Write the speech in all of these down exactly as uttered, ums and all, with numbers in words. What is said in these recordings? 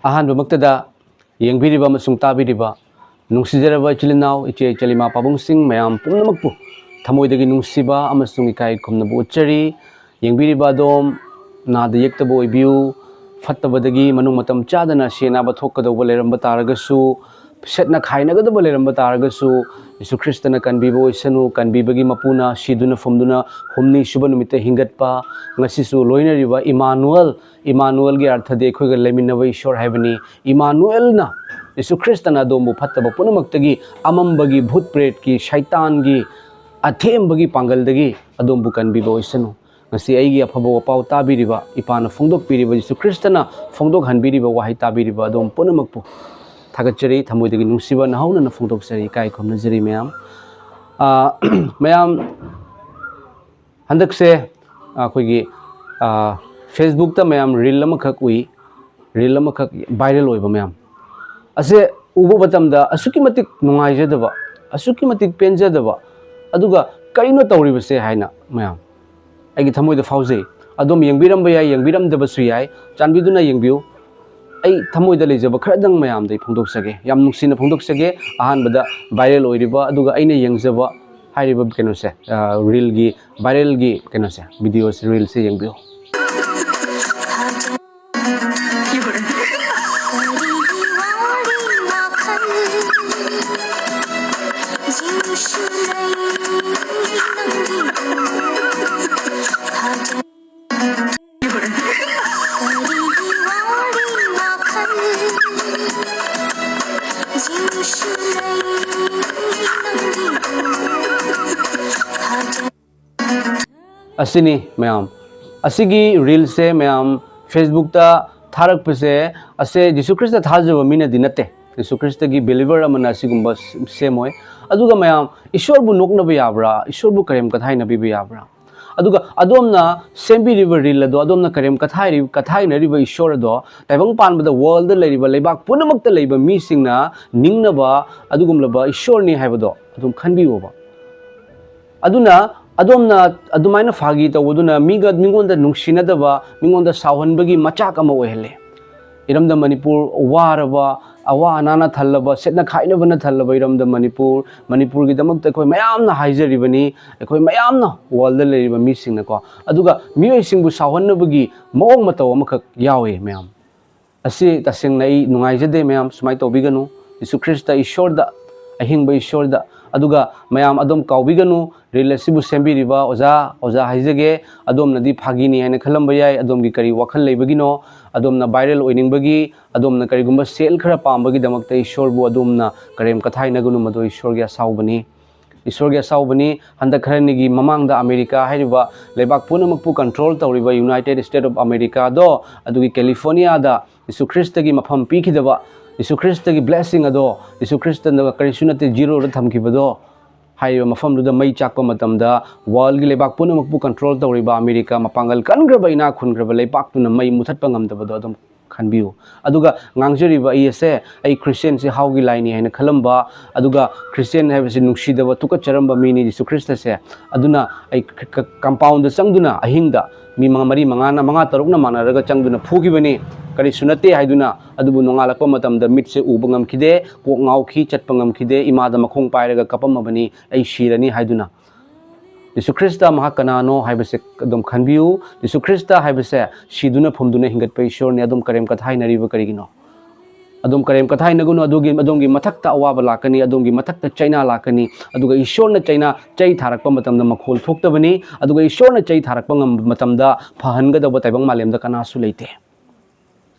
ꯑꯍꯥꯟꯕꯃꯛꯇꯗ ꯌꯦꯡꯕꯤꯔꯤꯕ ꯑꯃꯁꯨꯡ ꯇꯥꯕꯤꯔꯤꯕ ꯅꯨꯡꯁꯤꯖꯔꯕ ꯏꯆꯤꯜ ꯏꯅꯥꯎ, ꯏꯆꯦ ꯏꯆꯜ, ꯏꯃꯥ ꯄꯥꯕꯨꯡꯁꯤꯡ ꯃꯌꯥꯝ ꯄꯨꯝꯅꯃꯛꯄꯨ ꯊꯃꯣꯏꯗꯒꯤ ꯅꯨꯡꯁꯤꯕ ꯑꯃꯁꯨꯡ ꯏꯀꯥꯏ ꯈꯨꯝꯅꯕ ꯎꯠꯆꯔꯤ꯫ ꯌꯦꯡꯕꯤꯔꯤꯕ ꯑꯗꯣꯝ ꯅꯥꯗ ꯌꯦꯛꯇꯕ ꯑꯣꯏꯕꯤꯌꯨ꯫ ꯐꯠꯇꯕꯗꯒꯤ ꯃꯅꯨꯡ ꯃꯇꯝ ꯆꯥꯗꯅ ꯁꯤ ꯑꯅꯥꯕ ꯊꯣꯛꯀꯗꯧꯕ ꯂꯩꯔꯝꯕ ꯇꯥꯔꯒꯁꯨ, ꯁꯦꯠꯅ ꯈꯥꯏꯅꯒꯗꯕ ꯂꯩꯔꯝꯕ ꯇꯥꯔꯒꯁꯨ, ꯌꯤꯁꯨ ꯈ꯭ꯔꯤꯁꯇꯅ ꯀꯟꯕꯤꯕ ꯑꯣꯏꯁꯅꯨ꯫ ꯀꯟꯕꯤꯕꯒꯤ ꯃꯄꯨꯅ ꯁꯤꯗꯨꯅ ꯐꯨꯝꯗꯨꯅ ꯍꯨꯝꯅꯤ ꯁꯨꯕ ꯅꯨꯃꯤꯠꯇ ꯍꯤꯡꯒꯠꯄ, ꯉꯁꯤꯁꯨ ꯂꯣꯏꯅꯔꯤꯕ ꯏꯃꯥꯅꯨꯑꯦꯜ, ꯏꯃꯥꯅꯨꯑꯦꯜꯒꯤ ꯑꯔꯊꯗꯤ ꯑꯩꯈꯣꯏꯒ ꯂꯩꯃꯤꯟꯅꯕ ꯏꯁꯣꯔ ꯍꯥꯏꯕꯅꯤ꯫ ꯏꯃꯥꯅꯨꯑꯦꯜꯅ, ꯌꯤꯁꯨ ꯈ꯭ꯔꯤꯁꯇꯅ ꯑꯗꯣꯝꯕꯨ ꯐꯠꯇꯕ ꯄꯨꯝꯅꯃꯛꯇꯒꯤ, ꯑꯃꯝꯕꯒꯤ, ꯚꯨꯠ ꯄ꯭ꯔꯦꯠꯀꯤ, ꯁꯩꯇꯥꯟꯒꯤ ꯑꯊꯦꯝꯕꯒꯤ ꯄꯥꯡꯒꯜꯗꯒꯤ ꯑꯗꯣꯝꯕꯨ ꯀꯟꯕꯤꯕ ꯑꯣꯏꯁꯅꯨ꯫ ꯉꯁꯤ ꯑꯩꯒꯤ ꯑꯐꯕ ꯋꯥꯄꯥꯎ ꯇꯥꯕꯤꯔꯤꯕ, ꯏꯄꯥꯅ ꯐꯣꯡꯗꯣꯛꯄꯤꯔꯤꯕ, ꯌꯤꯁꯨ ꯈ꯭ꯔꯤꯁꯇꯅ ꯐꯣꯡꯗꯣꯛꯍꯟꯕꯤꯔꯤꯕ ꯋꯥꯍꯩ ꯇꯥꯕꯤꯔꯤꯕ ꯑꯗꯣꯝ ꯄꯨꯝꯅꯃꯛꯄꯨ ꯊꯥꯒꯠꯆꯔꯤ, ꯊꯃꯣꯏꯗꯒꯤ ꯅꯨꯡꯁꯤꯕ ꯅꯍꯧꯅꯅ ꯐꯣꯡꯗꯣꯛꯆꯔꯤ, ꯏꯀꯥꯏ ꯈꯨꯝꯅꯖꯔꯤ ꯃꯌꯥꯝ꯫ ꯑꯥ, ꯃꯌꯥꯝ, ꯍꯟꯗꯛꯁꯦ ꯑꯩꯈꯣꯏꯒꯤ, ꯑꯥ, ꯐꯦꯁꯕꯨꯛꯇ ꯃꯌꯥꯝ ꯔꯤꯜ ꯑꯃꯈꯛ ꯎꯏ, ꯔꯤꯜ ꯑꯃꯈꯛ ꯚꯥꯏꯔꯦꯜ ꯑꯣꯏꯕ ꯃꯌꯥꯝ ꯑꯁꯦ ꯎꯕ ꯃꯇꯝꯗ ꯑꯁꯨꯛꯀꯤ ꯃꯇꯤꯛ ꯅꯨꯡꯉꯥꯏꯖꯗꯕ, ꯑꯁꯨꯛꯀꯤ ꯃꯇꯤꯛ ꯄꯦꯟꯖꯗꯕ, ꯑꯗꯨꯒ "ꯀꯔꯤꯅꯣ ꯇꯧꯔꯤꯕꯁꯦ?" ꯍꯥꯏꯅ ꯃꯌꯥꯝ ꯑꯩꯒꯤ ꯊꯃꯣꯏꯗ ꯐꯥꯎꯖꯩ꯫ ꯑꯗꯣꯝ ꯌꯦꯡꯕꯤꯔꯝꯕ ꯌꯥꯏ, ꯌꯦꯡꯕꯤꯔꯝꯗꯕꯁꯨ ꯌꯥꯏ, ꯆꯥꯟꯕꯤꯗꯨꯅ ꯌꯦꯡꯕꯤꯌꯨ꯫ ꯑꯩ ꯊꯃꯣꯏꯗ ꯂꯩꯖꯕ ꯈꯔꯗꯪ ꯃꯌꯥꯝꯗ ꯑꯩ ꯐꯣꯡꯗꯣꯛꯆꯒꯦ, ꯌꯥꯝ ꯅꯨꯡꯁꯤꯅ ꯐꯣꯡꯗꯣꯛꯆꯒꯦ꯫ ꯑꯍꯥꯟꯕꯗ ꯚꯥꯏꯔꯦꯜ ꯑꯣꯏꯔꯤꯕ ꯑꯗꯨꯒ ꯑꯩꯅ ꯌꯦꯡꯖꯕ ꯍꯥꯏꯔꯤꯕ ꯀꯩꯅꯣꯁꯦ, ꯑ, ꯔꯤꯜꯒꯤ, ꯚꯥꯏꯔꯦꯜꯒꯤ ꯀꯩꯅꯣꯁꯦ, ꯚꯤꯗꯤꯑꯣꯁꯦ, ꯔꯤꯜꯁꯦ ꯌꯦꯡꯕꯤꯌꯨ꯫ ꯑꯁꯤꯅꯤ ꯃꯌꯥꯝ, ꯑꯁꯤꯒꯤ ꯔꯤꯜꯁꯦ ꯃꯌꯥꯝ ꯐꯦꯁꯕꯨꯛꯇ ꯊꯥꯔꯛꯄꯁꯦ, ꯑꯁꯦ ꯖꯤꯁꯨ ꯈ꯭ꯔꯤꯁꯇ ꯊꯥꯖꯕ ꯃꯤꯅꯗꯤ ꯅꯠꯇꯦ꯫ ꯖꯤꯁꯨ ꯈ꯭ꯔꯤꯁꯇꯒꯤ ꯕꯤꯂꯤꯚꯔ ꯑꯃꯅ ꯑꯁꯤꯒꯨꯝꯕ ꯁꯦꯝꯃꯣꯏ꯫ ꯑꯗꯨꯒ ꯃꯌꯥꯝ, ꯏꯁꯣꯔꯕꯨ ꯅꯣꯛꯅꯕ ꯌꯥꯕ꯭ꯔꯥ? ꯏꯁꯣꯔꯕꯨ ꯀꯔꯦꯝ ꯀꯊꯥꯏꯅꯕꯤꯕ ꯌꯥꯕ꯭ꯔꯥ? ꯑꯗꯨꯒ ꯑꯗꯣꯝꯅ ꯁꯦꯝꯕꯤꯔꯤꯕ ꯔꯤꯜ ꯑꯗꯣ, ꯑꯗꯣꯝꯅ ꯀꯔꯦꯝ ꯀꯊꯥꯏꯔꯤ-, ꯀꯊꯥꯏꯅꯔꯤꯕ ꯏꯁꯣꯔ ꯑꯗꯣ, ꯇꯥꯏꯕꯪ ꯄꯥꯟꯕꯗ, ꯋꯥꯔꯜꯗ ꯂꯩꯔꯤꯕ, ꯂꯩꯕꯥꯛ ꯄꯨꯝꯅꯃꯛꯇ ꯂꯩꯕ ꯃꯤꯁꯤꯡꯅ ꯅꯤꯡꯅꯕ ꯑꯗꯨꯒꯨꯝꯂꯕ ꯏꯁꯣꯔꯅꯤ ꯍꯥꯏꯕꯗꯣ ꯑꯗꯨꯝ ꯈꯟꯕꯤꯌꯣꯕ꯫ ꯑꯗꯨꯅ ꯑꯗꯣꯝꯅ ꯑꯗꯨꯃꯥꯏꯅ ꯐꯥꯒꯤ ꯇꯧꯕꯗꯨꯅ ꯃꯤꯒ, ꯃꯤꯉꯣꯟꯗ ꯅꯨꯡꯁꯤꯅꯗꯕ, ꯃꯤꯉꯣꯟꯗ ꯁꯥꯎꯍꯟꯕꯒꯤ ꯃꯆꯥꯛ ꯑꯃ ꯑꯣꯏꯍꯜꯂꯦ꯫ ꯏꯔꯝꯗꯝ ꯃꯅꯤꯄꯨꯔ ꯋꯥꯔꯕ, ꯑꯋꯥ ꯑꯅꯥꯅ ꯊꯜꯂꯕ, ꯁꯦꯠꯅ ꯈꯥꯏꯅꯕꯅ ꯊꯜꯂꯕ ꯏꯔꯝꯗꯝ ꯃꯅꯤꯄꯨꯔ, ꯃꯅꯤꯄꯨꯔꯒꯤꯗꯃꯛꯇ ꯑꯩꯈꯣꯏ ꯃꯌꯥꯝꯅ ꯍꯥꯏꯖꯔꯤꯕꯅꯤ, ꯑꯩꯈꯣꯏ ꯃꯌꯥꯝꯅ ꯋꯥꯔꯜꯗ ꯂꯩꯔꯤꯕ ꯃꯤꯁꯤꯡꯅꯀꯣ꯫ ꯑꯗꯨꯒ ꯃꯤꯑꯣꯏꯁꯤꯡꯕꯨ ꯁꯥꯎꯍꯟꯅꯕꯒꯤ ꯃꯑꯣꯡ ꯃꯇꯧ ꯑꯃꯈꯛ ꯌꯥꯎꯏ ꯃꯌꯥꯝ꯫ ꯑꯁꯤ ꯇꯁꯦꯡꯅ ꯑꯩ ꯅꯨꯡꯉꯥꯏꯖꯗꯦ ꯃꯌꯥꯝ, ꯁꯨꯃꯥꯏꯅ ꯇꯧꯕꯤꯒꯅꯨ꯫ ꯖꯤꯁꯨ ꯈ꯭ꯔꯤꯁꯇ ꯏꯁꯣꯔꯗ, ꯑꯍꯤꯡꯕ ꯏꯁꯣꯔꯗ, ꯑꯗꯨꯒ ꯃꯌꯥꯝ ꯑꯗꯨꯝ ꯀꯥꯎꯕꯤꯒꯅꯨ, ꯔꯤꯜ ꯑꯁꯤꯕꯨ ꯁꯦꯝꯕꯤꯔꯤꯕ ꯑꯣꯖꯥ, ꯑꯣꯖꯥ ꯍꯥꯏꯖꯒꯦ, ꯑꯗꯣꯝꯅꯗꯤ ꯐꯥꯒꯤꯅꯤ ꯍꯥꯏꯅ ꯈꯜꯂꯝꯕ ꯌꯥꯏ, ꯑꯗꯣꯝꯒꯤ ꯀꯔꯤ ꯋꯥꯈꯜ ꯂꯩꯕꯒꯤꯅꯣ, ꯑꯗꯣꯝꯅ ꯚꯥꯏꯔꯦꯜ ꯑꯣꯏꯅꯤꯡꯕꯒꯤ, ꯑꯗꯣꯝꯅ ꯀꯔꯤꯒꯨꯝꯕ ꯁꯦꯜ ꯈꯔ ꯄꯥꯝꯕꯒꯤꯗꯃꯛꯇ ꯏꯁꯣꯔꯕꯨ ꯑꯗꯣꯝꯅ ꯀꯔꯦꯝ ꯀꯊꯥꯏꯅꯒꯅꯨ, ꯃꯗꯨ ꯏꯁꯣꯔꯒꯤ ꯑꯁꯥꯎꯕꯅꯤ꯫ ꯏꯁꯣꯔꯒꯤ ꯑꯁꯥꯎꯕꯅꯤ꯫ ꯍꯟꯗꯛ ꯈꯔꯅꯤꯒꯤ ꯃꯃꯥꯡꯗ ꯑꯃꯦꯔꯤꯀꯥ ꯍꯥꯏꯔꯤꯕ ꯂꯩꯕꯥꯛ ꯄꯨꯝꯅꯃꯛꯄꯨ ꯀꯟꯇ꯭ꯔꯣꯜ ꯇꯧꯔꯤꯕ United States of Americaꯗꯣ, ꯑꯗꯨꯒꯤ ꯀꯦꯂꯤꯐꯣꯔꯅꯤꯌꯥꯗ ꯖꯤꯁꯨ ꯈ꯭ꯔꯤꯁꯇꯒꯤ ꯃꯐꯝ ꯄꯤꯈꯤꯗꯕ, ꯖꯤꯁꯨ ꯈ꯭ꯔꯤꯁꯇꯒꯤ ꯕ꯭ꯂꯦꯁꯤꯡ ꯑꯗꯣ ꯖꯤꯁꯨ ꯈ꯭ꯔꯤꯁꯇꯅ ꯀꯔꯤꯁꯨ ꯅꯠꯇꯦ ꯖꯤꯔꯣꯗ ꯊꯝꯈꯤꯕꯗꯣ, ꯍꯥꯏꯔꯤꯕ ꯃꯐꯝꯗꯨꯗ ꯃꯩ ꯆꯥꯛꯄ ꯃꯇꯝꯗ ꯋꯥꯔꯜꯒꯤ ꯂꯩꯕꯥꯛ ꯄꯨꯝꯅꯃꯛꯄꯨ ꯀꯟꯇ꯭ꯔꯣꯜ ꯇꯧꯔꯤꯕ ꯑꯃꯦꯔꯤꯀꯥ, ꯃꯄꯥꯡꯒꯜ ꯀꯟꯈ꯭ꯔꯕ, ꯏꯅꯥꯛ ꯈꯨꯟꯈ꯭ꯔꯕ ꯂꯩꯕꯥꯛꯇꯨꯅ ꯃꯩ ꯃꯨꯊꯠꯄ ꯉꯝꯗꯕꯗꯣ ꯑꯗꯨꯝ ꯈꯟꯕꯤꯌꯨ꯫ ꯑꯗꯨꯒ ꯉꯥꯡꯖꯔꯤꯕ ꯑꯩ ꯑꯁꯦ, ꯑꯩ ꯈ꯭ꯔꯤꯁꯇꯤꯌꯥꯟꯁꯦ ꯍꯥꯎꯒꯤ ꯂꯥꯏꯅꯤ ꯍꯥꯏꯅ ꯈꯜꯂꯝꯕ, ꯑꯗꯨꯒ ꯈ꯭ꯔꯤꯁꯇꯤꯌꯥꯟ ꯍꯥꯏꯕꯁꯤ ꯅꯨꯡꯁꯤꯗꯕ, ꯇꯨꯀꯠꯆꯔꯝꯕ ꯃꯤꯅꯤ ꯖꯤꯁꯨ ꯈ꯭ꯔꯤꯁꯇꯁꯦ꯫ ꯑꯗꯨꯅ ꯑꯩ ꯀ-, ꯀ-, ꯀꯝꯄꯥꯎꯟꯗ ꯆꯪꯗꯨꯅ ꯑꯍꯤꯡꯗ ꯃꯤ ꯃꯉꯥ, ꯃꯔꯤ ꯃꯉꯥꯅ, ꯃꯉꯥ ꯇꯔꯨꯛꯅ ꯃꯥꯟꯅꯔꯒ ꯆꯪꯗꯨꯅ ꯐꯨꯈꯤꯕꯅꯤ, ꯀꯔꯤꯁꯨ ꯅꯠꯇꯦ ꯍꯥꯏꯗꯨꯅ꯫ ꯑꯗꯨꯕꯨ ꯅꯣꯡꯉꯥꯜꯂꯛꯄ ꯃꯇꯝꯗ ꯃꯤꯠꯁꯦ ꯎꯕ ꯉꯝꯈꯤꯗꯦ, ꯀꯣꯛ ꯉꯥꯎꯈꯤ, ꯆꯠꯄ ꯉꯝꯈꯤꯗꯦ, ꯏꯃꯥꯗ ꯃꯈꯣꯡ ꯄꯥꯏꯔꯒ ꯀꯞꯄꯝꯃꯕꯅꯤ, ꯑꯩ ꯁꯤꯔꯅꯤ ꯍꯥꯏꯗꯨꯅ꯫ ꯖꯤꯁꯨ ꯈ꯭ꯔꯤꯁꯇ ꯃꯍꯥꯛ ꯀꯅꯥꯅꯣ ꯍꯥꯏꯕꯁꯦ ꯑꯗꯨꯝ ꯈꯟꯕꯤꯌꯨ꯫ ꯖꯤꯁꯨ ꯈ꯭ꯔꯤꯁꯇ ꯍꯥꯏꯕꯁꯦ ꯁꯤꯗꯨꯅ ꯐꯨꯝꯗꯨꯅ ꯍꯤꯡꯒꯠꯄ ꯏꯁꯣꯔꯅꯤ꯫ ꯑꯗꯨꯝ ꯀꯔꯦꯝ ꯀꯊꯥꯏꯅꯔꯤꯕ ꯀꯔꯤꯒꯤꯅꯣ? ꯑꯗꯨꯝ ꯀꯔꯦꯝ ꯀꯊꯥꯏꯅꯒꯅꯨ꯫ ꯑꯗꯨꯒꯤ, ꯑꯗꯣꯝꯒꯤ ꯃꯊꯛꯇ ꯑꯋꯥꯕ ꯂꯥꯛꯀꯅꯤ, ꯑꯗꯣꯝꯒꯤ ꯃꯊꯛꯇ ꯆꯩꯅꯥ ꯂꯥꯛꯀꯅꯤ꯫ ꯑꯗꯨꯒ ꯏꯁꯣꯔꯅ ꯆꯩꯅꯥ, ꯆꯩ ꯊꯥꯔꯛꯄ ꯃꯇꯝꯗ ꯃꯈꯣꯜ ꯊꯣꯛꯇꯕꯅꯤ꯫ ꯑꯗꯨꯒ ꯏꯁꯣꯔꯅ ꯆꯩ ꯊꯥꯔꯛꯄ ꯉꯝꯕ ꯃꯇꯝꯗ ꯐꯍꯟꯒꯗꯧꯕ ꯇꯥꯏꯕꯪ ꯃꯥꯂꯦꯝꯗ ꯀꯅꯥꯁꯨ ꯂꯩꯇꯦ꯫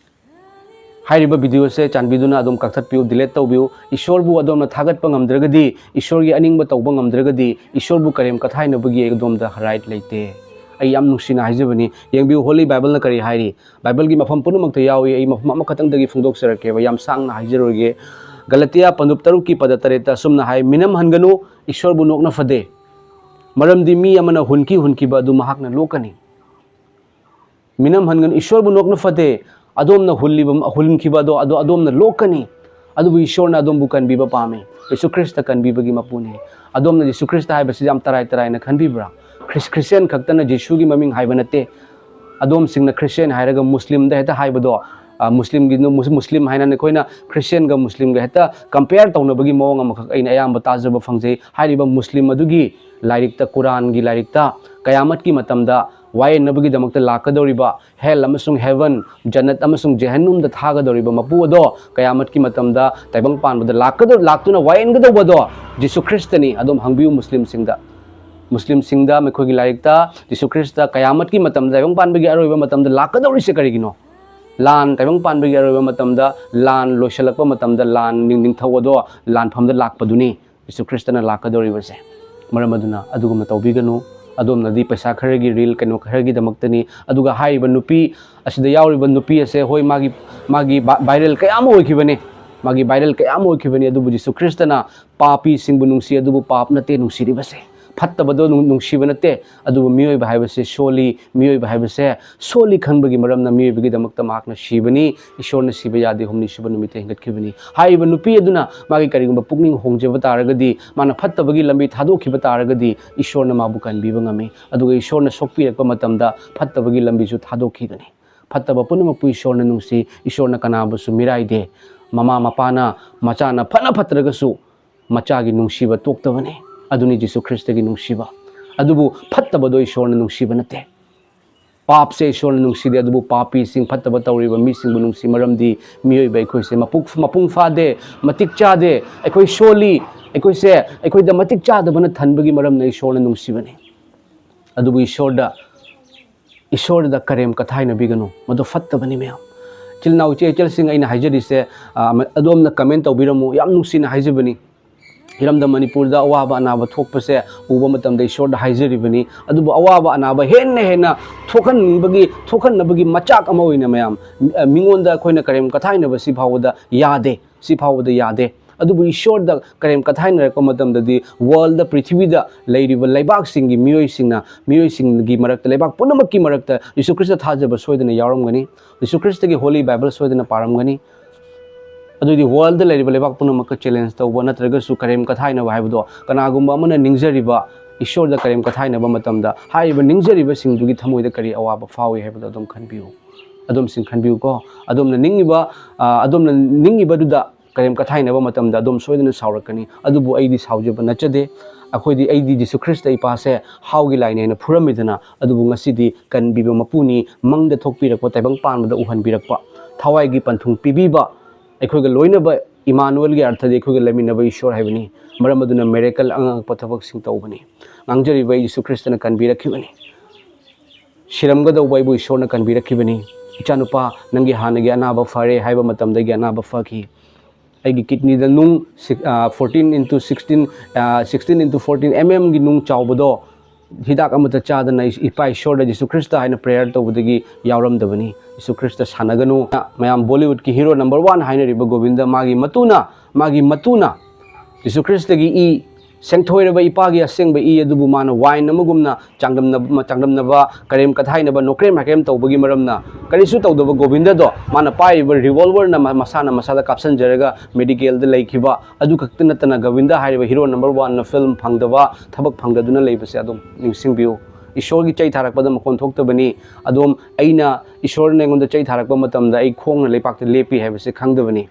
ꯍꯥꯏꯔꯤꯕ ꯚꯤꯗꯤꯑꯣꯁꯦ ꯆꯥꯟꯕꯤꯗꯨꯅ ꯑꯗꯨꯝ ꯀꯛꯊꯠꯄꯤꯌꯨ, ꯗꯤꯂꯦꯠ ꯇꯧꯕꯤꯌꯨ꯫ ꯏꯁꯣꯔꯕꯨ ꯑꯗꯣꯝꯅ ꯊꯥꯒꯠꯄ ꯉꯝꯗ꯭ꯔꯒꯗꯤ, ꯏꯁꯣꯔꯒꯤ ꯑꯅꯤꯡꯕ ꯇꯧꯕ ꯉꯝꯗ꯭ꯔꯒꯗꯤ, ꯏꯁꯣꯔꯕꯨ ꯀꯔꯦꯝ ꯀꯊꯥꯏꯅꯕꯒꯤ ꯑꯗꯣꯝꯗ ꯔꯥꯏꯠ ꯂꯩꯇꯦ꯫ ꯑꯩ ꯌꯥꯝ ꯅꯨꯡꯁꯤꯅ ꯍꯥꯏꯖꯕꯅꯤ, ꯌꯦꯡꯕꯤꯌꯨ, ꯍꯣꯂꯤ ꯕꯥꯏꯕꯜꯅ ꯀꯔꯤ ꯍꯥꯏꯔꯤ? ꯕꯥꯏꯕꯜꯒꯤ ꯃꯐꯝ ꯄꯨꯝꯅꯃꯛꯇ ꯌꯥꯎꯏ꯫ ꯑꯩ ꯃꯐꯝ ꯑꯃꯈꯛꯇꯪꯗꯒꯤ ꯐꯣꯡꯗꯣꯛꯆꯔꯛꯀꯦꯕ, ꯌꯥꯝ ꯁꯥꯡꯅ ꯍꯥꯏꯖꯔꯣꯏꯒꯦ꯫ ꯒꯂꯇꯤꯌꯥ ꯄꯟꯗꯨꯞ ꯇꯔꯨꯛꯀꯤ ꯄꯗ ꯇꯔꯦꯠꯇ ꯑꯁꯨꯝꯅ ꯍꯥꯏ, "ꯃꯤꯅꯝ ꯍꯟꯒꯅꯨ, ꯏꯁꯣꯔꯕꯨ ꯅꯣꯛꯅ ꯐꯗꯦ꯫ ꯃꯔꯝꯗꯤ ꯃꯤ ꯑꯃꯅ ꯍꯨꯟꯈꯤ ꯍꯨꯟꯈꯤꯕ ꯑꯗꯨ ꯃꯍꯥꯛꯅ ꯂꯣꯛꯀꯅꯤ"꯫ ꯃꯤꯅꯝ ꯍꯟꯒꯅꯨ, ꯏꯁꯣꯔꯕꯨ ꯅꯣꯛꯅ ꯐꯗꯦ꯫ ꯑꯗꯣꯝꯅ ꯍꯨꯜꯂꯤꯕ, ꯍꯨꯟꯈꯤꯕ ꯑꯗꯣ, ꯑꯗꯣ ꯑꯗꯣꯝꯅ ꯂꯣꯛꯀꯅꯤ꯫ ꯑꯗꯨꯕꯨ ꯏꯁꯣꯔꯅ ꯑꯗꯣꯝꯕꯨ ꯀꯟꯕꯤꯕ ꯄꯥꯝꯃꯤ꯫ ꯌꯦꯁꯨ ꯈ꯭ꯔꯤꯁꯇ ꯀꯟꯕꯤꯕꯒꯤ ꯃꯄꯨꯅꯤ꯫ ꯑꯗꯣꯝꯅ ꯌꯦꯁꯨ ꯈ꯭ꯔꯤꯁꯇ ꯍꯥꯏꯕꯁꯤ ꯌꯥꯝ ꯇꯔꯥꯏ ꯇꯔꯥꯏꯅ ꯈꯟꯕꯤꯕ꯭ꯔꯥ? ꯈ꯭ꯔꯤꯁ-, ꯈ꯭ꯔꯤꯁꯇꯤꯌꯥꯟ ꯈꯛꯇꯅ ꯌꯦꯁꯨꯒꯤ ꯃꯃꯤꯡ ꯍꯥꯏꯕ ꯅꯠꯇꯦ꯫ ꯑꯗꯣꯝꯁꯤꯡꯅ ꯈ꯭ꯔꯤꯁꯇꯤꯌꯥꯟ ꯍꯥꯏꯔꯒ ꯃꯨꯁꯂꯤꯝꯗ ꯍꯦꯛꯇ ꯍꯥꯏꯕꯗꯣ, ꯃꯨꯁꯂꯤꯝꯒꯤ ꯃꯨꯁꯂꯤꯝ ꯍꯥꯏꯅ ꯑꯩꯈꯣꯏꯅ ꯈ꯭ꯔꯤꯁꯇꯤꯌꯥꯟꯒ ꯃꯨꯁꯂꯤꯝꯒ ꯍꯦꯛꯇ ꯀꯝꯄꯤꯌꯔ ꯇꯧꯅꯕꯒꯤ ꯃꯑꯣꯡ ꯑꯃꯈꯛ ꯑꯩꯅ ꯑꯌꯥꯝꯕ ꯇꯥꯖꯕ ꯐꯪꯖꯩ꯫ ꯍꯥꯏꯔꯤꯕ ꯃꯨꯁꯂꯤꯝ ꯑꯗꯨꯒꯤ ꯂꯥꯏꯔꯤꯛꯇ, ꯀꯨꯔꯥꯟꯒꯤ ꯂꯥꯏꯔꯤꯛꯇ ꯀꯌꯥꯃꯠꯀꯤ ꯃꯇꯝꯗ ꯋꯥꯌꯦꯟꯅꯕꯒꯤꯗꯃꯛꯇ ꯂꯥꯛꯀꯗꯧꯔꯤꯕ ꯍꯦꯜ ꯑꯃꯁꯨꯡ ꯍꯦꯚꯟ, ꯖꯟꯅꯠ ꯑꯃꯁꯨꯡ ꯖꯦꯍꯟꯅꯨꯝꯗ ꯊꯥꯒꯗꯧꯔꯤꯕ ꯃꯄꯨ ꯑꯗꯣ ꯀꯌꯥꯃꯠꯀꯤ ꯃꯇꯝꯗ ꯇꯥꯏꯕꯪ ꯄꯥꯟꯕꯗ ꯂꯥꯛꯀꯗꯧ-, ꯂꯥꯛꯇꯨꯅ ꯋꯥꯌꯦꯟꯒꯗꯧꯕꯗꯣ ꯖꯤꯁꯨ ꯈ꯭ꯔꯤꯁꯇꯅꯤ꯫ ꯑꯗꯨꯝ ꯍꯪꯕꯤꯌꯨ ꯃꯨꯁꯂꯤꯝꯁꯤꯡꯗ꯫ ꯃꯨꯁꯂꯤꯝꯁꯤꯡꯗ ꯃꯈꯣꯏꯒꯤ ꯂꯥꯏꯔꯤꯛꯇ ꯖꯤꯁꯨ ꯈ꯭ꯔꯤꯁꯇ ꯀꯌꯥꯃꯠꯀꯤ ꯃꯇꯝꯗ, ꯇꯥꯏꯕꯪ ꯄꯥꯟꯕꯒꯤ ꯑꯔꯣꯏꯕ ꯃꯇꯝꯗ ꯂꯥꯛꯀꯗꯧꯔꯤꯁꯦ ꯀꯔꯤꯒꯤꯅꯣ? ꯂꯥꯟ, ꯇꯥꯏꯕꯪ ꯄꯥꯟꯕꯒꯤ ꯑꯔꯣꯏꯕ ꯃꯇꯝꯗ, ꯂꯥꯟ ꯂꯣꯏꯁꯤꯜꯂꯛꯄ ꯃꯇꯝꯗ ꯂꯥꯟ ꯅꯤꯡ-, ꯅꯤꯡꯊꯧ ꯑꯗꯣ ꯂꯥꯟꯐꯝꯗ ꯂꯥꯛꯄꯗꯨꯅꯤ ꯖꯤꯁꯨ ꯈ꯭ꯔꯤꯁꯇꯅ ꯂꯥꯛꯀꯗꯧꯔꯤꯕꯁꯦ꯫ ꯃꯔꯝ ꯑꯗꯨꯅ ꯑꯗꯨꯒꯨꯝꯅ ꯇꯧꯕꯤꯒꯅꯨ꯫ ꯑꯗꯣꯝꯅꯗꯤ ꯄꯩꯁꯥ ꯈꯔꯒꯤ, ꯔꯤꯜ ꯀꯩꯅꯣ ꯈꯔꯒꯤꯗꯃꯛꯇꯅꯤ꯫ ꯑꯗꯨꯒ ꯍꯥꯏꯔꯤꯕ ꯅꯨꯄꯤ ꯑꯁꯤꯗ ꯌꯥꯎꯔꯤꯕ ꯅꯨꯄꯤ ꯑꯁꯦ, ꯍꯣꯏ, ꯃꯥꯒꯤ, ꯃꯥꯒꯤ ꯚꯥ-, ꯚꯥꯏꯔꯦꯜ ꯀꯌꯥ ꯑꯃ ꯑꯣꯏꯈꯤꯕꯅꯤ꯫ ꯃꯥꯒꯤ ꯚꯥꯏꯔꯦꯜ ꯀꯌꯥ ꯑꯃ ꯑꯣꯏꯈꯤꯕꯅꯤ꯫ ꯑꯗꯨꯕꯨ ꯖꯤꯁꯨ ꯈ꯭ꯔꯤꯁꯇꯅ ꯄꯥꯄꯤꯁꯤꯡꯕꯨ ꯅꯨꯡꯁꯤ, ꯑꯗꯨꯕꯨ ꯄꯥꯞ ꯅꯠꯇꯦ ꯅꯨꯡꯁꯤꯔꯤꯕꯁꯦ꯫ ꯐꯠꯇꯕꯗꯣ ꯅꯨꯡ-, ꯅꯨꯡꯁꯤꯕ ꯅꯠꯇꯦ꯫ ꯑꯗꯨꯕꯨ ꯃꯤꯑꯣꯏꯕ ꯍꯥꯏꯕꯁꯦ ꯁꯣꯜꯂꯤ꯫ ꯃꯤꯑꯣꯏꯕ ꯍꯥꯏꯕꯁꯦ ꯁꯣꯜꯂꯤ ꯈꯟꯕꯒꯤ ꯃꯔꯝꯅ ꯃꯤꯑꯣꯏꯕꯒꯤꯗꯃꯛꯇ ꯃꯍꯥꯛꯅ ꯁꯤꯕꯅꯤ꯫ ꯏꯁꯣꯔꯅ ꯁꯤꯕ ꯌꯥꯗꯦ, ꯍꯨꯝꯅꯤ ꯁꯨꯕ ꯅꯨꯃꯤꯠꯇ ꯍꯦꯟꯒꯠꯈꯤꯕꯅꯤ꯫ ꯍꯥꯏꯔꯤꯕ ꯅꯨꯄꯤ ꯑꯗꯨꯅ ꯃꯥꯒꯤ ꯀꯔꯤꯒꯨꯝꯕ ꯄꯨꯛꯅꯤꯡ ꯍꯣꯡꯖꯕ ꯇꯥꯔꯒꯗꯤ, ꯃꯥꯅ ꯐꯠꯇꯕꯒꯤ ꯂꯝꯕꯤ ꯊꯥꯗꯣꯛꯈꯤꯕ ꯇꯥꯔꯒꯗꯤ, ꯏꯁꯣꯔꯅ ꯃꯥꯕꯨ ꯀꯟꯕꯤꯕ ꯉꯝꯃꯤ꯫ ꯑꯗꯨꯒ ꯏꯁꯣꯔꯅ ꯁꯣꯛꯄꯤꯔꯛꯄ ꯃꯇꯝꯗ ꯐꯠꯇꯕꯒꯤ ꯂꯝꯕꯤꯁꯨ ꯊꯥꯗꯣꯛꯈꯤꯒꯅꯤ꯫ ꯐꯠꯇꯕ ꯄꯨꯝꯅꯃꯛꯄꯨ ꯏꯁꯣꯔꯅ ꯅꯨꯡꯁꯤ꯫ ꯏꯁꯣꯔꯅ ꯀꯅꯥꯕꯨꯁꯨ ꯃꯤꯔꯥꯏꯗꯦ꯫ ꯃꯃꯥ ꯃꯄꯥꯅ ꯃꯆꯥꯅ ꯐꯅ ꯐꯠꯇ꯭ꯔꯒꯁꯨ ꯃꯆꯥꯒꯤ ꯅꯨꯡꯁꯤꯕ ꯇꯣꯛꯇꯕꯅꯤ꯫ ꯑꯗꯨꯅꯤ ꯖꯤꯁꯨ ꯈ꯭ꯔꯤꯁꯇꯒꯤ ꯅꯨꯡꯁꯤꯕ꯫ ꯑꯗꯨꯕꯨ ꯐꯠꯇꯕꯗꯣ ꯏꯁꯣꯔꯅ ꯅꯨꯡꯁꯤꯕ ꯅꯠꯇꯦ꯫ ꯄꯥꯞꯁꯦ ꯏꯁꯣꯔꯅ ꯅꯨꯡꯁꯤꯗꯦ, ꯑꯗꯨꯕꯨ ꯄꯥꯄꯤꯁꯤꯡ, ꯐꯠꯇꯕ ꯇꯧꯔꯤꯕ ꯃꯤꯁꯤꯡꯕꯨ ꯅꯨꯡꯁꯤ꯫ ꯃꯔꯝꯗꯤ ꯃꯤꯑꯣꯏꯕ ꯑꯩꯈꯣꯏꯁꯦ ꯃꯄꯨꯛ-, ꯃꯄꯨꯡ ꯐꯥꯗꯦ, ꯃꯇꯤꯛ ꯆꯥꯗꯦ, ꯑꯩꯈꯣꯏ ꯁꯣꯜꯂꯤ, ꯑꯩꯈꯣꯏꯁꯦ ꯑꯩꯈꯣꯏꯗ ꯃꯇꯤꯛ ꯆꯥꯗꯕꯅ ꯊꯟꯕꯒꯤ ꯃꯔꯝꯅ ꯏꯁꯣꯔꯅ ꯅꯨꯡꯁꯤꯕꯅꯤ꯫ ꯑꯗꯨꯕꯨ ꯏꯁꯣꯔꯗ, ꯏꯁꯣꯔꯗ ꯀꯔꯦꯝ ꯀꯊꯥꯏꯅꯕꯤꯒꯅꯨ, ꯃꯗꯨ ꯐꯠꯇꯕꯅꯤ ꯃꯌꯥꯝ꯫ ꯏꯆꯤꯜ ꯏꯅꯥꯎ, ꯏꯆꯦ ꯏꯆꯜꯁꯤꯡ, ꯑꯩꯅ ꯍꯥꯏꯖꯔꯤꯁꯦ, ꯑ, ꯑꯗꯣꯝꯅ ꯀꯃꯦꯟ ꯇꯧꯕꯤꯔꯝꯃꯨ, ꯌꯥꯝ ꯅꯨꯡꯁꯤꯅ ꯍꯥꯏꯖꯕꯅꯤ꯫ ꯏꯔꯝꯗꯝ ꯃꯅꯤꯄꯨꯔꯗ ꯑꯋꯥꯕ ꯑꯅꯥꯕ ꯊꯣꯛꯄꯁꯦ ꯎꯕ ꯃꯇꯝꯗ ꯏꯁꯣꯔꯗ ꯍꯥꯏꯖꯔꯤꯕꯅꯤ꯫ ꯑꯗꯨꯕꯨ ꯑꯋꯥꯕ ꯑꯅꯥꯕ ꯍꯦꯟꯅ ꯍꯦꯟꯅ ꯊꯣꯛꯍꯟꯕꯒꯤ, ꯊꯣꯛꯍꯟꯅꯕꯒꯤ ꯃꯆꯥꯛ ꯑꯃ ꯑꯣꯏꯅ ꯃꯌꯥꯝ, ꯑ, ꯃꯤꯉꯣꯟꯗ ꯑꯩꯈꯣꯏꯅ ꯀꯔꯦꯝ ꯀꯊꯥꯏꯅꯕ ꯁꯤ ꯐꯥꯎꯕꯗ ꯌꯥꯗꯦ, ꯁꯤ ꯐꯥꯎꯕꯗ ꯌꯥꯗꯦ꯫ ꯑꯗꯨꯕꯨ ꯏꯁꯣꯔꯗ ꯀꯔꯦꯝ ꯀꯊꯥꯏꯅꯔꯛꯄ ꯃꯇꯝꯗꯗꯤ ꯋꯥꯔꯜꯗ, ꯄ꯭ꯔꯤꯊꯤꯕꯤꯗ ꯂꯩꯔꯤꯕ ꯂꯩꯕꯥꯛꯁꯤꯡꯒꯤ ꯃꯤꯑꯣꯏꯁꯤꯡꯅ, ꯃꯤꯑꯣꯏꯁꯤꯡꯒꯤ ꯃꯔꯛꯇ, ꯂꯩꯕꯥꯛ ꯄꯨꯝꯅꯃꯛꯀꯤ ꯃꯔꯛꯇ ꯖꯤꯁꯨ ꯈ꯭ꯔꯤꯁꯇ ꯊꯥꯖꯕ ꯁꯣꯏꯗꯅ ꯌꯥꯎꯔꯝꯒꯅꯤ꯫ ꯖꯤꯁꯨ ꯈ꯭ꯔꯤꯁꯇꯒꯤ ꯍꯣꯂꯤ ꯕꯥꯏꯕꯜ ꯁꯣꯏꯗꯅ ꯄꯥꯔꯝꯒꯅꯤ꯫ ꯑꯗꯨꯗꯤ ꯋꯥꯔꯜꯗ ꯂꯩꯔꯤꯕ ꯂꯩꯕꯥꯛ ꯄꯨꯝꯅꯃꯛꯀ ꯆꯦꯂꯦꯟꯖ ꯇꯧꯕ ꯅꯠꯇ꯭ꯔꯒꯁꯨ ꯀꯔꯦꯝ ꯀꯊꯥꯏꯅꯕ ꯍꯥꯏꯕꯗꯣ, ꯀꯅꯥꯒꯨꯝꯕ ꯑꯃꯅ ꯅꯤꯡꯖꯔꯤꯕ, ꯏꯁꯣꯔꯗ ꯀꯔꯦꯝ ꯀꯊꯥꯏꯅꯕ ꯃꯇꯝꯗ ꯍꯥꯏꯔꯤꯕ ꯅꯤꯡꯖꯔꯤꯕꯁꯤꯡꯗꯨꯒꯤ ꯊꯃꯣꯏꯗ ꯀꯔꯤ ꯑꯋꯥꯕ ꯐꯥꯎꯏ ꯍꯥꯏꯕꯗꯣ ꯑꯗꯨꯝ ꯈꯟꯕꯤꯌꯨ꯫ ꯑꯗꯣꯝꯁꯤꯡ ꯈꯟꯕꯤꯌꯨꯀꯣ꯫ ꯑꯗꯣꯝꯅ ꯅꯤꯡꯉꯤꯕ, ꯑ, ꯑꯗꯣꯝꯅ ꯅꯤꯡꯉꯤꯕꯗꯨꯗ ꯀꯔꯦꯝ ꯀꯊꯥꯏꯅꯕ ꯃꯇꯝꯗ ꯑꯗꯣꯝ ꯁꯣꯏꯗꯅ ꯁꯥꯎꯔꯛꯀꯅꯤ꯫ ꯑꯗꯨꯕꯨ ꯑꯩꯗꯤ ꯁꯥꯎꯖꯕ ꯅꯠꯆꯗꯦ꯫ ꯑꯩꯈꯣꯏꯗꯤ, ꯑꯩꯗꯤ ꯖꯤꯁꯨ ꯈ꯭ꯔꯤꯁꯇ ꯏꯄꯥꯁꯦ ꯍꯥꯎꯒꯤ ꯂꯥꯏꯅꯦꯅ ꯐꯨꯔꯝꯃꯤꯗꯅ, ꯑꯗꯨꯕꯨ ꯉꯁꯤꯗꯤ ꯀꯟꯕꯤꯕ ꯃꯄꯨꯅꯤ, ꯃꯪꯗ ꯊꯣꯛꯄꯤꯔꯛꯄ, ꯇꯥꯏꯕꯪ ꯄꯥꯟꯕꯗ ꯎꯍꯟꯕꯤꯔꯛꯄ, ꯊꯋꯥꯏꯒꯤ ꯄꯟꯊꯨꯡ ꯄꯤꯕꯤꯕ, ꯑꯩꯈꯣꯏꯒ ꯂꯣꯏꯅꯕ ꯏꯃꯥꯅꯨꯑꯦꯜꯒꯤ ꯑꯔꯊꯗꯤ ꯑꯩꯈꯣꯏꯒ ꯂꯩꯃꯤꯟꯅꯕ ꯏꯁꯣꯔ ꯍꯥꯏꯕꯅꯤ꯫ ꯃꯔꯝ ꯑꯗꯨꯅ ꯃꯤꯔꯦꯀꯜ, ꯑꯉꯛꯄ ꯊꯕꯛꯁꯤꯡ ꯇꯧꯕꯅꯤ꯫ ꯉꯥꯡꯖꯔꯤꯕ ꯖꯤꯁꯨ ꯈ꯭ꯔꯤꯁꯇꯅ ꯀꯟꯕꯤꯔꯛꯈꯤꯕꯅꯤ꯫ ꯁꯤꯔꯝꯒꯗꯧꯕ ꯑꯩꯕꯨ ꯏꯁꯣꯔꯅ ꯀꯟꯕꯤꯔꯛꯈꯤꯕꯅꯤ꯫ "ꯏꯆꯥꯅꯨꯄꯥ, ꯅꯪꯒꯤ ꯍꯥꯟꯅꯒꯤ ꯑꯅꯥꯕ ꯐꯔꯦ" ꯍꯥꯏꯕ ꯃꯇꯝꯗꯒꯤ ꯑꯅꯥꯕ ꯐꯈꯤ꯫ ꯑꯩꯒꯤ ꯀꯤꯗꯅꯤꯗ ꯅꯨꯡ ꯁꯤꯛ-, ꯑ, fourteen into sixteen, ꯑ, sixteen into fourteen M M ꯒꯤ ꯅꯨꯡ ꯆꯥꯎꯕꯗꯣ ꯍꯤꯗꯥꯛ ꯑꯃꯠꯇ ꯆꯥꯗꯅ ꯏ-, ꯏꯄꯥ ꯏꯁꯣꯔꯗ ꯖꯤꯁꯨ ꯈ꯭ꯔꯤꯁꯇ ꯍꯥꯏꯅ prayer ꯇꯧꯕꯗꯒꯤ ꯌꯥꯎꯔꯝꯗꯕꯅꯤ꯫ Jesus Christ ꯁꯥꯟꯅꯒꯅꯨ꯫ ꯃꯌꯥꯝ ꯕꯣꯂꯤꯋꯨꯗꯀꯤ ꯍꯤꯔꯣ number one ꯍꯥꯏꯅꯔꯤꯕ ꯒꯣꯕꯤꯟꯗ, ꯃꯥꯒꯤ ꯃꯇꯨꯅ, ꯃꯥꯒꯤ ꯃꯇꯨꯅ ꯖꯤꯁꯨ ꯈ꯭ꯔꯤꯁꯇꯒꯤ ꯏ, ꯁꯦꯡꯊꯣꯏꯔꯕ ꯏꯄꯥꯒꯤ ꯑꯁꯦꯡꯕ ꯏ ꯑꯗꯨꯕꯨ ꯃꯥꯅ ꯋꯥꯏꯟ ꯑꯃꯒꯨꯝꯅ ꯆꯥꯡꯗꯝꯅ-, ꯆꯥꯡꯗꯝꯅꯕ, ꯀꯔꯦꯝ ꯀꯊꯥꯏꯅꯕ, ꯅꯣꯀ꯭ꯔꯦꯝ ꯍꯥꯏꯀ꯭ꯔꯦꯝ ꯇꯧꯕꯒꯤ ꯃꯔꯝꯅ, ꯀꯔꯤꯁꯨ ꯇꯧꯗꯕ ꯒꯣꯕꯤꯟꯗꯗꯣ ꯃꯥꯅ ꯄꯥꯏꯔꯤꯕ revolverꯅ ꯃ-, ꯃꯁꯥꯅ ꯃꯁꯥꯗ ꯀꯥꯞꯁꯤꯟꯖꯔꯒ medical ꯗ ꯂꯩꯈꯤꯕ꯫ ꯑꯗꯨ ꯈꯛꯇ ꯅꯠꯇꯅ ꯒꯣꯕꯤꯟꯗ ꯍꯥꯏꯔꯤꯕ ꯍꯤꯔꯣ number one ꯅ film ꯐꯪꯗꯕ, ꯊꯕꯛ ꯐꯪꯗꯗꯨꯅ ꯂꯩꯕꯁꯦ ꯑꯗꯨꯝ ꯅꯤꯡꯁꯤꯡꯕꯤꯌꯨ꯫ ꯏꯁꯣꯔꯒꯤ ꯆꯩ ꯊꯥꯔꯛꯄꯗ ꯃꯈꯣꯟ ꯊꯣꯛꯇꯕꯅꯤ꯫ ꯑꯗꯨꯝ ꯑꯩꯅ, ꯏꯁꯣꯔꯅ ꯑꯩꯉꯣꯟꯗ ꯆꯩ ꯊꯥꯔꯛꯄ ꯃꯇꯝꯗ ꯑꯩ ꯈꯣꯡꯅ ꯂꯩꯄꯥꯛꯇ ꯂꯦꯞꯄꯤ ꯍꯥꯏꯕꯁꯦ ꯈꯪꯗꯕꯅꯤ꯫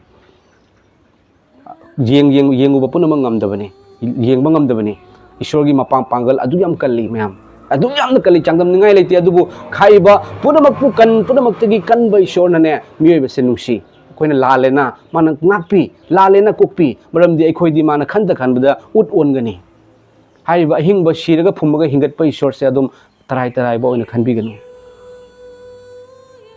ꯌꯦꯡ-, ꯌꯦꯡ-, ꯌꯦꯡꯉꯨꯕ ꯄꯨꯝꯅꯃꯛ ꯉꯝꯗꯕꯅꯤ, ꯌꯦꯡꯕ ꯉꯝꯗꯕꯅꯤ꯫ ꯏꯁꯣꯔꯒꯤ ꯃꯄꯥꯡ ꯄꯥꯡꯒꯜ ꯑꯗꯨꯛ ꯌꯥꯝ ꯀꯜꯂꯤ ꯃꯌꯥꯝ, ꯑꯗꯨꯛ ꯌꯥꯝꯅ ꯀꯜꯂꯤ, ꯆꯥꯡꯗꯝꯅꯤꯡꯉꯥꯏ ꯂꯩꯇꯦ꯫ ꯑꯗꯨꯕꯨ ꯍꯥꯏꯔꯤꯕ ꯄꯨꯝꯅꯃꯛꯄꯨ ꯀꯟ-, ꯄꯨꯝꯅꯃꯛꯇꯒꯤ ꯀꯟꯕ ꯏꯁꯣꯔꯅꯅꯦ ꯃꯤꯑꯣꯏꯕꯁꯦ ꯅꯨꯡꯁꯤ꯫ ꯑꯩꯈꯣꯏꯅ ꯂꯥꯜꯂꯦꯅ ꯃꯥꯅ ꯉꯥꯛꯄꯤ, ꯂꯥꯜꯂꯦꯅ ꯀꯣꯛꯄꯤ, ꯃꯔꯝꯗꯤ ꯑꯩꯈꯣꯏꯗꯤ ꯃꯥꯅ ꯈꯟꯇ ꯈꯟꯕꯗ ꯎꯠ ꯑꯣꯟꯒꯅꯤ꯫ ꯍꯥꯏꯔꯤꯕ ꯑꯍꯤꯡꯕ ꯁꯤꯔꯒ ꯐꯨꯝꯃꯒ ꯍꯤꯡꯒꯠꯄ ꯏꯁꯣꯔꯁꯦ ꯑꯗꯨꯝ ꯇꯔꯥꯏ ꯇꯔꯥꯏꯕ ꯑꯣꯏꯅ ꯈꯟꯕꯤꯒꯅꯨ꯫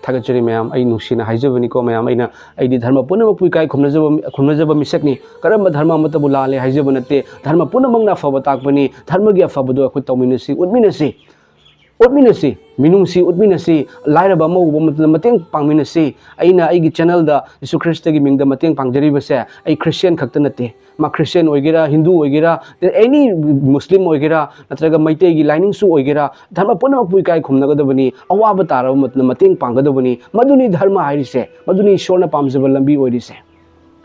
ꯊꯥꯒꯠꯆꯔꯤ ꯃꯌꯥꯝ, ꯑꯩ ꯅꯨꯡꯁꯤꯅ ꯍꯥꯏꯖꯕꯅꯤꯀꯣ ꯃꯌꯥꯝ꯫ ꯑꯩꯅ, ꯑꯩꯗꯤ ꯙꯔꯃ ꯄꯨꯝꯅꯃꯛꯄꯨ ꯏꯀꯥꯏ ꯈꯨꯝꯅꯖꯕ, ꯈꯨꯝꯅꯖꯕ ꯃꯤꯁꯛꯅꯤ꯫ ꯀꯔꯝꯕ ꯙꯔꯃ ꯑꯃꯠꯇꯕꯨ ꯂꯥꯜꯂꯦ ꯍꯥꯏꯖꯕ ꯅꯠꯇꯦ꯫ ꯙꯔꯃ ꯄꯨꯝꯅꯃꯛꯅ ꯑꯐꯕ ꯇꯥꯛꯄꯅꯤ꯫ ꯙꯔꯃꯒꯤ ꯑꯐꯕꯗꯣ ꯑꯩꯈꯣꯏ ꯇꯧꯃꯤꯟꯅꯁꯤ, ꯎꯠꯃꯤꯟꯅꯁꯤ꯫ ꯎꯠꯃꯤꯟꯅꯁꯤ, ꯃꯤꯅꯨꯡꯁꯤ ꯎꯠꯃꯤꯟꯅꯁꯤ, ꯂꯥꯏꯔꯕ ꯑꯃ ꯎꯕ ꯃꯇꯝꯗ ꯃꯇꯦꯡ ꯄꯥꯡꯃꯤꯟꯅꯁꯤ꯫ ꯑꯩꯅ ꯑꯩꯒꯤ channel ꯗ ꯖꯤꯁꯨ ꯈ꯭ꯔꯤꯁꯇꯒꯤ ꯃꯤꯡꯗ ꯃꯇꯦꯡ ꯄꯥꯡꯖꯔꯤꯕꯁꯦ ꯑꯩ Christian ꯈꯛꯇ ꯅꯠꯇꯦ꯫ ꯃꯥ Christian ꯑꯣꯏꯒꯦꯔꯥ, ꯍꯤꯟꯗꯨ ꯑꯣꯏꯒꯦꯔꯥ, any Muslim ꯑꯣꯏꯒꯦꯔꯥ, ꯅꯠꯇ꯭ꯔꯒ ꯃꯩꯇꯩꯒꯤ ꯂꯥꯏꯅꯤꯡꯁꯨ ꯑꯣꯏꯒꯦꯔꯥ, ꯙꯔꯃ ꯄꯨꯝꯅꯃꯛꯄꯨ ꯏꯀꯥꯏ ꯈꯨꯝꯅꯒꯗꯕꯅꯤ, ꯑꯋꯥꯕ ꯇꯥꯔꯕ ꯃꯇꯝꯗ ꯃꯇꯦꯡ ꯄꯥꯡꯒꯗꯕꯅꯤ꯫ ꯃꯗꯨꯅꯤ ꯙꯔꯃ ꯍꯥꯏꯔꯤꯁꯦ, ꯃꯗꯨꯅꯤ ꯏꯁꯣꯔꯅ ꯄꯥꯝꯖꯕ ꯂꯝꯕꯤ ꯑꯣꯏꯔꯤꯁꯦ꯫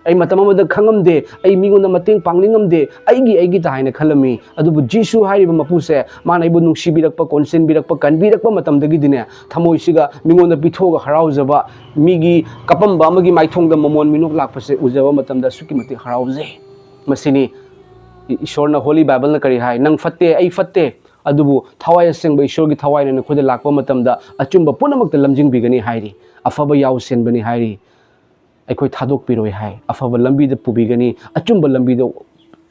ꯑꯩ ꯃꯇꯝ ꯑꯃꯗ ꯈꯪꯉꯝꯗꯦ, ꯑꯩ ꯃꯤꯉꯣꯟꯗ ꯃꯇꯦꯡ ꯄꯥꯡꯅꯤꯡꯉꯝꯗꯦ, ꯑꯩꯒꯤ ꯑꯩꯒꯤꯇ ꯍꯥꯏꯅ ꯈꯜꯂꯝꯃꯤ꯫ ꯑꯗꯨꯕꯨ ꯖꯤꯁꯨ ꯍꯥꯏꯔꯤꯕ ꯃꯄꯨꯁꯦ, ꯃꯥꯅ ꯑꯩꯕꯨ ꯅꯨꯡꯁꯤꯕꯤꯔꯛꯄ, ꯀꯣꯟꯁꯤꯟꯕꯤꯔꯛꯄ, ꯀꯟꯕꯤꯔꯛꯄ ꯃꯇꯝꯗꯒꯤꯗꯤꯅꯦ, ꯊꯃꯣꯏꯁꯤꯒ ꯃꯤꯉꯣꯟꯗ ꯄꯤꯊꯣꯛꯑꯒ ꯍꯔꯥꯎꯖꯕ, ꯃꯤꯒꯤ ꯀꯞꯄꯝꯕ ꯑꯃꯒꯤ ꯃꯥꯏꯊꯣꯡꯗ ꯃꯃꯣꯟ ꯃꯤꯅꯣꯛ ꯂꯥꯛꯄꯁꯦ ꯎꯖꯕ ꯃꯇꯝꯗ ꯑꯁꯨꯛꯀꯤ ꯃꯇꯤꯛ ꯍꯔꯥꯎꯖꯩ꯫ ꯃꯁꯤꯅꯤ ꯏꯁꯣꯔꯅ, ꯍꯣꯂꯤ ꯕꯥꯏꯕꯜꯅ ꯀꯔꯤ ꯍꯥꯏ? "ꯅꯪ ꯐꯠꯇꯦ, ꯑꯩ ꯐꯠꯇꯦ, ꯑꯗꯨꯕꯨ ꯊꯋꯥꯏ ꯑꯁꯦꯡꯕ ꯏꯁꯣꯔꯒꯤ ꯊꯋꯥꯏꯅ ꯅꯈꯣꯏꯗ ꯂꯥꯛꯄ ꯃꯇꯝꯗ ꯑꯆꯨꯝꯕ ꯄꯨꯝꯅꯃꯛꯇ ꯂꯝꯖꯤꯡꯕꯤꯒꯅꯤ" ꯍꯥꯏꯔꯤ꯫ "ꯑꯐꯕ ꯌꯥꯎꯁꯦꯟꯕꯅꯤ" ꯍꯥꯏꯔꯤ꯫ "ꯑꯩꯈꯣꯏ ꯊꯥꯗꯣꯛꯄꯤꯔꯣꯏ" ꯍꯥꯏ꯫ "ꯑꯐꯕ ꯂꯝꯕꯤꯗ ꯄꯨꯕꯤꯒꯅꯤ, ꯑꯆꯨꯝꯕ ꯂꯝꯕꯤꯗ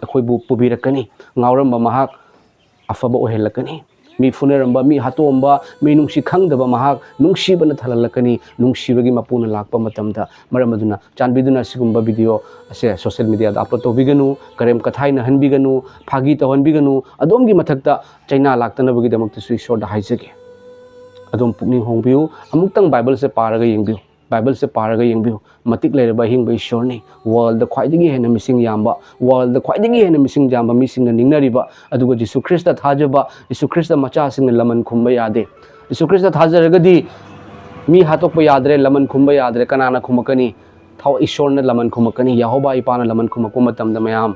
ꯑꯩꯈꯣꯏꯕꯨ ꯄꯨꯕꯤꯔꯛꯀꯅꯤ"꯫ ꯉꯥꯎꯔꯝꯕ ꯃꯍꯥꯛ ꯑꯐꯕ ꯑꯣꯏꯍꯜꯂꯛꯀꯅꯤ꯫ ꯃꯤ ꯐꯨꯅꯔꯝꯕ, ꯃꯤ ꯍꯥꯠꯇꯣꯛꯑꯝꯕ, ꯃꯤ ꯅꯨꯡꯁꯤ ꯈꯪꯗꯕ ꯃꯍꯥꯛ ꯅꯨꯡꯁꯤꯕꯅ ꯊꯜꯍꯜꯂꯛꯀꯅꯤ, ꯅꯨꯡꯁꯤꯕꯒꯤ ꯃꯄꯨꯅ ꯂꯥꯛꯄ ꯃꯇꯝꯗ꯫ ꯃꯔꯝ ꯑꯗꯨꯅ ꯆꯥꯟꯕꯤꯗꯨꯅ ꯑꯁꯤꯒꯨꯝꯕ ꯚꯤꯗꯤꯑꯣ ꯑꯁꯦ ꯁꯣꯁꯦꯜ ꯃꯤꯗꯤꯌꯥꯗ ꯑꯞꯂꯣꯗ ꯇꯧꯕꯤꯒꯅꯨ, ꯀꯔꯦꯝ ꯀꯊꯥꯏꯅꯍꯟꯕꯤꯒꯅꯨ, ꯐꯥꯒꯤ ꯇꯧꯍꯟꯕꯤꯒꯅꯨ꯫ ꯑꯗꯣꯝꯒꯤ ꯃꯊꯛꯇ ꯆꯩꯅꯥ ꯂꯥꯛꯇꯅꯕꯒꯤꯗꯃꯛꯇꯁꯨ ꯏꯁꯣꯔꯗ ꯍꯥꯏꯖꯒꯦ꯫ ꯑꯗꯣꯝ ꯄꯨꯛꯅꯤꯡ ꯍꯣꯡꯕꯤꯌꯨ, ꯑꯃꯨꯛꯇꯪ ꯕꯥꯏꯕꯜꯁꯦ ꯄꯥꯔꯒ ꯌꯦꯡꯕꯤꯌꯨ꯫ ꯕꯥꯏꯕꯜꯁꯦ ꯄꯥꯔꯒ ꯌꯦꯡꯕꯤꯌꯨ꯫ ꯃꯇꯤꯛ ꯂꯩꯔꯕ ꯑꯍꯤꯡꯕ ꯏꯁꯣꯔꯅꯤ꯫ ꯋꯥꯔꯜꯗ ꯈ꯭ꯋꯥꯏꯗꯒꯤ ꯍꯦꯟꯅ ꯃꯤꯁꯤꯡ ꯌꯥꯝꯕ, ꯋꯥꯔꯜꯗ ꯈ꯭ꯋꯥꯏꯗꯒꯤ ꯍꯦꯟꯅ ꯃꯤꯁꯤꯡ ꯌꯥꯝꯕ ꯃꯤꯁꯤꯡꯅ ꯅꯤꯡꯅꯔꯤꯕ, ꯑꯗꯨꯒ ꯖꯤꯁꯨ ꯈ꯭ꯔꯤꯁꯇ ꯊꯥꯖꯕ, ꯖꯤꯁꯨ ꯈ꯭ꯔꯤꯁꯇ ꯃꯆꯥꯁꯤꯡꯅ ꯂꯃꯟ ꯈꯨꯝꯕ ꯌꯥꯗꯦ꯫ ꯖꯤꯁꯨ ꯈ꯭ꯔꯤꯁꯇ ꯊꯥꯖꯔꯒꯗꯤ ꯃꯤ ꯍꯥꯠꯇꯣꯛꯄ ꯌꯥꯗ꯭ꯔꯦ, ꯂꯃꯟ ꯈꯨꯝꯕ ꯌꯥꯗ꯭ꯔꯦ꯫ ꯀꯅꯥꯅ ꯈꯨꯝꯃꯛꯀꯅꯤ? ꯊꯋꯥꯏ ꯏꯁꯣꯔꯅ ꯂꯃꯟ ꯈꯨꯝꯃꯛꯀꯅꯤ꯫ ꯌꯦꯍꯣꯕꯥ ꯏꯄꯥꯅ ꯂꯃꯟ ꯈꯨꯝꯃꯛꯄ ꯃꯇꯝꯗ ꯃꯌꯥꯝ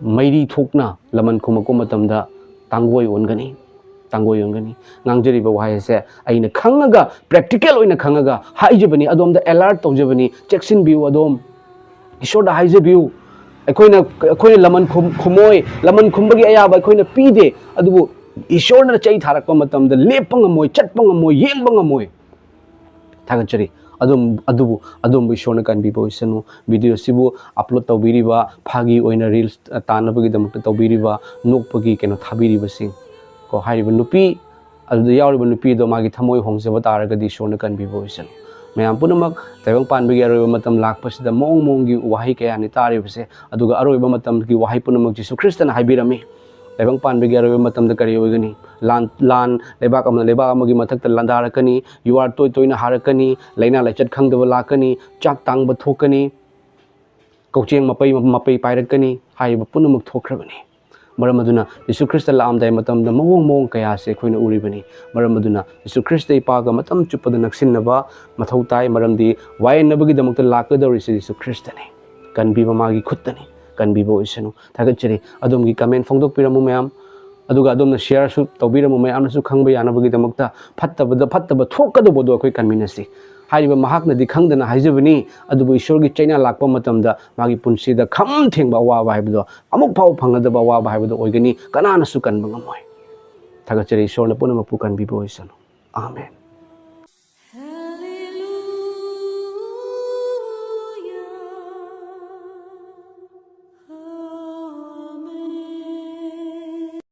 ꯃꯩꯔꯤ ꯊꯣꯛꯅ ꯂꯃꯟ ꯈꯨꯝꯃꯛꯄ ꯃꯇꯝꯗ ꯇꯥꯡꯒꯣꯏ ꯑꯣꯟꯒꯅꯤ, ꯇꯥꯡꯒꯣꯏ ꯑꯣꯟꯒꯅꯤ꯫ ꯉꯥꯡꯖꯔꯤꯕ ꯋꯥꯍꯩ ꯑꯁꯦ ꯑꯩꯅ ꯈꯪꯉꯒ, ꯄ꯭ꯔꯦꯛꯇꯤꯀꯦꯜ ꯑꯣꯏꯅ ꯈꯪꯉꯒ ꯍꯥꯏꯖꯕꯅꯤ, ꯑꯗꯣꯝꯗ ꯑꯦꯂꯔꯠ ꯇꯧꯖꯕꯅꯤ꯫ ꯆꯦꯛꯁꯤꯟꯕꯤꯌꯨ ꯑꯗꯣꯝ, ꯏꯁꯣꯔꯗ ꯍꯥꯏꯖꯕꯤꯌꯨ꯫ ꯑꯩꯈꯣꯏꯅ, ꯑꯩꯈꯣꯏꯅ ꯂꯃꯟ ꯈꯨꯝ-, ꯈꯨꯝꯃꯣꯏ, ꯂꯃꯟ ꯈꯨꯝꯕꯒꯤ ꯑꯌꯥꯕ ꯑꯩꯈꯣꯏꯅ ꯄꯤꯗꯦ, ꯑꯗꯨꯕꯨ ꯏꯁꯣꯔꯅ ꯆꯩ ꯊꯥꯔꯛꯄ ꯃꯇꯝꯗ ꯂꯦꯞꯄ ꯉꯝꯃꯣꯏ, ꯆꯠꯄ ꯉꯝꯃꯣꯏ, ꯌꯦꯡꯕ ꯉꯝꯃꯣꯏ꯫ ꯊꯥꯒꯠꯆꯔꯤ꯫ ꯑꯗꯨꯝ, ꯑꯗꯨꯕꯨ ꯑꯗꯣꯝꯕꯨ ꯏꯁꯣꯔꯅ ꯀꯟꯕꯤꯕ ꯑꯣꯏꯁꯅꯨ꯫ ꯚꯤꯗꯤꯑꯣꯁꯤꯕꯨ ꯑꯞꯂꯣꯗ ꯇꯧꯕꯤꯔꯤꯕ, ꯐꯥꯒꯤ ꯑꯣꯏꯅ ꯔꯤꯜꯁ, ꯑ, ꯇꯥꯟꯅꯕꯒꯤꯗꯃꯛꯇ ꯇꯧꯕꯤꯔꯤꯕ, ꯅꯣꯛꯄꯒꯤ ꯀꯩꯅꯣ ꯊꯥꯕꯤꯔꯤꯕꯁꯤꯡ ꯀꯣ, ꯍꯥꯏꯔꯤꯕ ꯅꯨꯄꯤ, ꯑꯗꯨꯗ ꯌꯥꯎꯔꯤꯕ ꯅꯨꯄꯤꯗꯣ ꯃꯥꯒꯤ ꯊꯃꯣꯏ ꯍꯣꯡꯖꯕ ꯇꯥꯔꯒꯗꯤ ꯏꯁꯣꯔꯅ ꯀꯟꯕꯤꯕ ꯑꯣꯏꯁꯅꯨ꯫ ꯃꯌꯥꯝ ꯄꯨꯝꯅꯃꯛ ꯇꯥꯏꯕꯪ ꯄꯥꯟꯕꯒꯤ ꯑꯔꯣꯏꯕ ꯃꯇꯝ ꯂꯥꯛꯄꯁꯤꯗ ꯃꯑꯣꯡ ꯃꯑꯣꯡꯒꯤ ꯋꯥꯍꯩ ꯀꯌꯥꯅꯤ ꯇꯥꯔꯤꯕꯁꯦ, ꯑꯗꯨꯒ ꯑꯔꯣꯏꯕ ꯃꯇꯝꯒꯤ ꯋꯥꯍꯩ ꯄꯨꯝꯅꯃꯛ ꯖꯤꯁꯨ ꯈ꯭ꯔꯤꯁꯇꯅ ꯍꯥꯏꯕꯤꯔꯝꯃꯤ꯫ ꯇꯥꯏꯕꯪ ꯄꯥꯟꯕꯒꯤ ꯑꯔꯣꯏꯕ ꯃꯇꯝꯗ ꯀꯔꯤ ꯑꯣꯏꯒꯅꯤ? ꯂꯥꯟ, ꯂꯥꯟ, ꯂꯩꯕꯥꯛ ꯑꯃꯅ ꯂꯩꯕꯥꯛ ꯑꯃꯒꯤ ꯃꯊꯛꯇ ꯂꯥꯟꯗꯥꯔꯛꯀꯅꯤ, ꯌꯨ ꯑꯥꯔ ꯇꯣꯏ ꯇꯣꯏꯅ ꯍꯥꯔꯛꯀꯅꯤ, ꯂꯥꯏꯅꯥ ꯂꯥꯏꯆꯠ ꯈꯪꯗꯕ ꯂꯥꯛꯀꯅꯤ, ꯆꯥꯛ ꯇꯥꯡꯕ ꯊꯣꯛꯀꯅꯤ, ꯀꯧꯆꯦꯡ ꯃꯄꯩ ꯃꯄꯩ ꯄꯥꯏꯔꯛꯀꯅꯤ, ꯍꯥꯏꯔꯤꯕ ꯄꯨꯝꯅꯃꯛ ꯊꯣꯛꯈ꯭ꯔꯕꯅꯤ꯫ ꯃꯔꯝ ꯑꯗꯨꯅ ꯌꯤꯁꯨ ꯈ꯭ꯔꯤꯁꯇ ꯂꯥꯛꯑꯝꯗꯥꯏ ꯃꯇꯝꯗ ꯃꯑꯣꯡ ꯃꯑꯣꯡ ꯀꯌꯥꯁꯦ ꯑꯩꯈꯣꯏꯅ ꯎꯔꯤꯕꯅꯤ꯫ ꯃꯔꯝ ꯑꯗꯨꯅ ꯌꯤꯁꯨ ꯈ꯭ꯔꯤꯁꯇ ꯏꯄꯥꯒ ꯃꯇꯝ ꯆꯨꯞꯄꯗ ꯅꯛꯁꯤꯟꯅꯕ ꯃꯊꯧ ꯇꯥꯏ, ꯃꯔꯝꯗꯤ ꯋꯥꯌꯦꯟꯅꯕꯒꯤꯗꯃꯛꯇ ꯂꯥꯛꯀꯗꯧꯔꯤꯁꯦ ꯌꯤꯁꯨ ꯈ꯭ꯔꯤꯁꯇꯅꯤ꯫ ꯀꯟꯕꯤꯕ ꯃꯥꯒꯤ ꯈꯨꯠꯇꯅꯤ꯫ ꯀꯟꯕꯤꯕ ꯑꯣꯏꯁꯅꯨ꯫ ꯊꯥꯒꯠꯆꯔꯤ꯫ ꯑꯗꯣꯝꯒꯤ comment ꯐꯣꯡꯗꯣꯛꯄꯤꯔꯝꯃꯨ ꯃꯌꯥꯝ, ꯑꯗꯨꯒ ꯑꯗꯣꯝꯅ shareꯁꯨ ꯇꯧꯕꯤꯔꯝꯃꯨ, ꯃꯌꯥꯝꯅꯁꯨ ꯈꯪꯕ ꯌꯥꯅꯕꯒꯤꯗꯃꯛꯇ꯫ ꯐꯠꯇꯕꯗ ꯐꯠꯇꯕ ꯊꯣꯛꯀꯗꯧꯕꯗꯣ ꯑꯩꯈꯣꯏ ꯀꯟꯃꯤꯟꯅꯁꯤ꯫ ꯍꯥꯏꯔꯤꯕ ꯃꯍꯥꯛꯅꯗꯤ ꯈꯪꯗꯅ ꯍꯥꯏꯖꯕꯅꯤ, ꯑꯗꯨꯕꯨ ꯏꯁꯣꯔꯒꯤ ꯆꯩꯅꯥ ꯂꯥꯛꯄ ꯃꯇꯝꯗ ꯃꯥꯒꯤ ꯄꯨꯟꯁꯤꯗ ꯈꯝ ꯊꯦꯡꯕ ꯑꯋꯥꯕ ꯍꯥꯏꯕꯗꯣ, ꯑꯃꯨꯛ ꯐꯥꯎꯕ ꯐꯪꯅꯗꯕ ꯑꯋꯥꯕ ꯍꯥꯏꯕꯗꯣ ꯑꯣꯏꯒꯅꯤ꯫ ꯀꯅꯥꯅꯁꯨ ꯀꯟꯕ ꯉꯝꯃꯣꯏ꯫ ꯊꯥꯒꯠꯆꯔꯤ꯫ ꯏꯁꯣꯔꯅ ꯄꯨꯝꯅꯃꯛꯄꯨ ꯀꯟꯕꯤꯕ ꯑꯣꯏꯁꯅꯨ꯫ ꯑꯥꯃꯦꯟ꯫